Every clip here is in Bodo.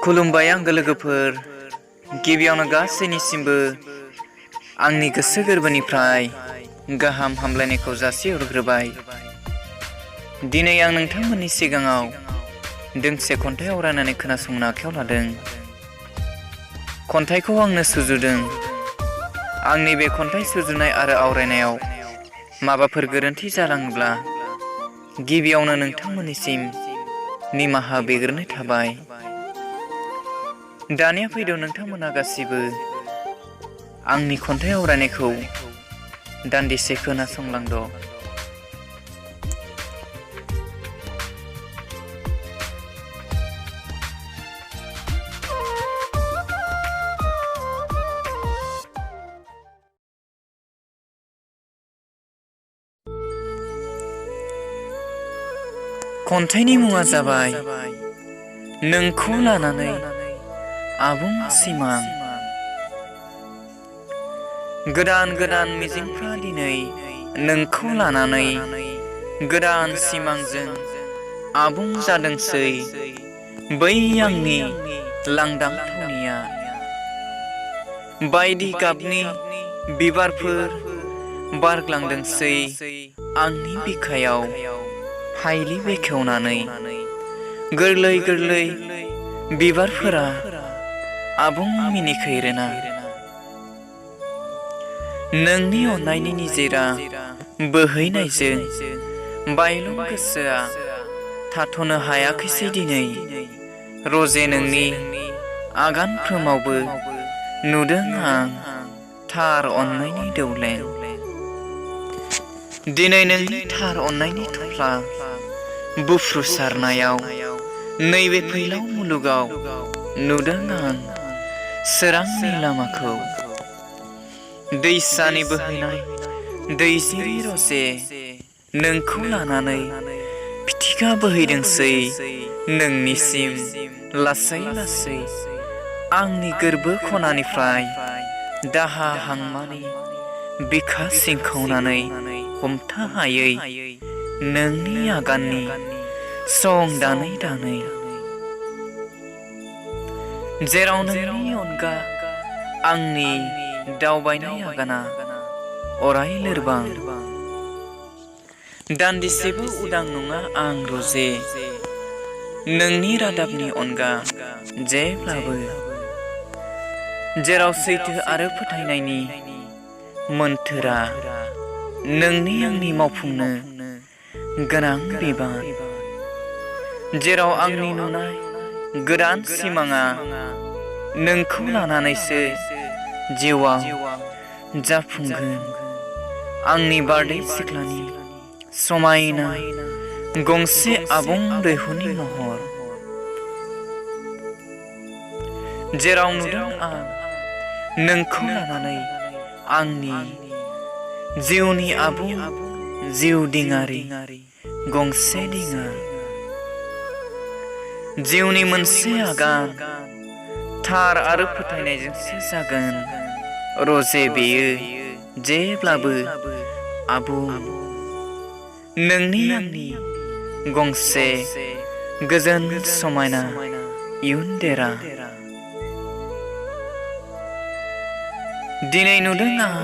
खुलुमबाय आंगो लोगोफोर। गिबियावनो गासैनिसिमबो आंनि गोसो गोरबोनिफ्राय गाहाम हामलायनायखौ जासिहरग्रोबाय। दिनै आं नोंथांमोननि सिगाङाव दोंसे खन्थाइ आवरायनानै खोनासंनो आखायाव लादों। खन्थाइखौ आंनो सुजुदों। आंनि बे खन्थाइ सुजुनाय आरो आवरायनायाव माबाफोर गोरोन्थि जालाङोब्ला गिबियावनो नोंथांमोननिसिम निमाहा बिग्रोनाय थाबाय। दानिया फैदो नोंथांमोना गासिबो आंनि खन्थाइ आवरायनायखौ दान्दिसे खोनासंलांद'। खन्थाइनि मुङा जाबाय नोंखौ लानानै आबुं सिमां। गोदान गोदान मिजिंफ्रा दिनै नोंखौ लानानै गोदान सिमांजों आबुं जादोंसै बै आंनि लांदां थावनिया। बायदि गाबनि बिबारफोर बारग्लांदोंसै आंनि बिखायाव फाइलि बेखेवनानै। गोरलै गोरलै बिबारफोरा आबुं मिनिखैरोना। नोंनि अननायनि निजोरा बोहैनायजों बायलुं गोसोआ थाथ'नो हायाखैसै दिनै। रजे नोंनि आगानफ्रोमावबो नुदों आं थार अननायनि दौलें। दिनै नोंनि थार अननायनि थफ्ला बुफ्रुसारनायाव नैबे फैलाव मुलुगाव नुदों आं सोरांनि लामाखौ। दैसानि बोहैनाय दैजिरि रजे नोंखौ लानानै फिथिखा बोहैदोंसै नोंनिसिम लासै लासै। आंनि गोरबो खनानिफ्राय दाहा हांमानि बिखा सिंखावनानै हमथा हायै नोंनि आगाननि सं दानै दानै। जेराव नोंनि अनगा आंनि दावबायनाय आगाना अराय लोरबां। दान्दिसेबो उदां नङा आं रजे नोंनि रादाबनि अनगा जेब्लाबो। जेराव सैथो आरो फोथायनायनि मोन्थोरा नोंनि आंनि मावफुंनो गोनां बिबान। जेराव आंनि नुनाय गोदान सिमाङा नोंखौ लानानैसो जिउआव जाफुंगोन। आंनि बारदै सिख्लानि समायना गंसे आबुं दैहुनि महर। जेराव नुदों आं नोंखौ लानानै आंनि जिउनि आबुं जिउ दिङारि गंसे दिङा। जिउनि मोनसे आगान थार आरो फोथायनायजोंसो जागोन रजे बेयो जेब्लाबो आबुं। नोंनि आंनि गंसे गोजोन समायना इयुन देरा। दिनै नुदों आं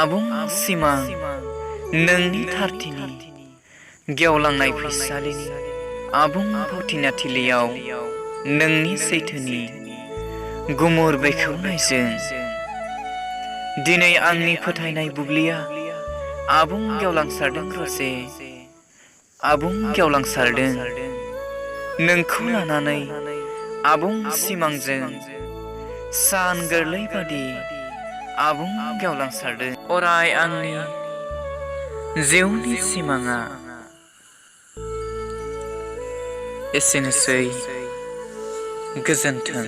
आबुं सिमां नोंनि थारथिनि गेवलांनाय फैसालिनि आबुं फावथिना थिलियाव नोंनि सैथोनि गुमुर बेखेवनायजों। दिनै आंनि फोथायनाय बुब्लिया आबुं गेवलांसारदों रजे आबुं गेवलांसारदों। नोंखौ लानानै आबुं सिमांजों सान गोरलै बादि आबुं गेवलांसारदों। अराय आंनि जिउनि सिमाङा। एसेनोसै, गोजोन्थों।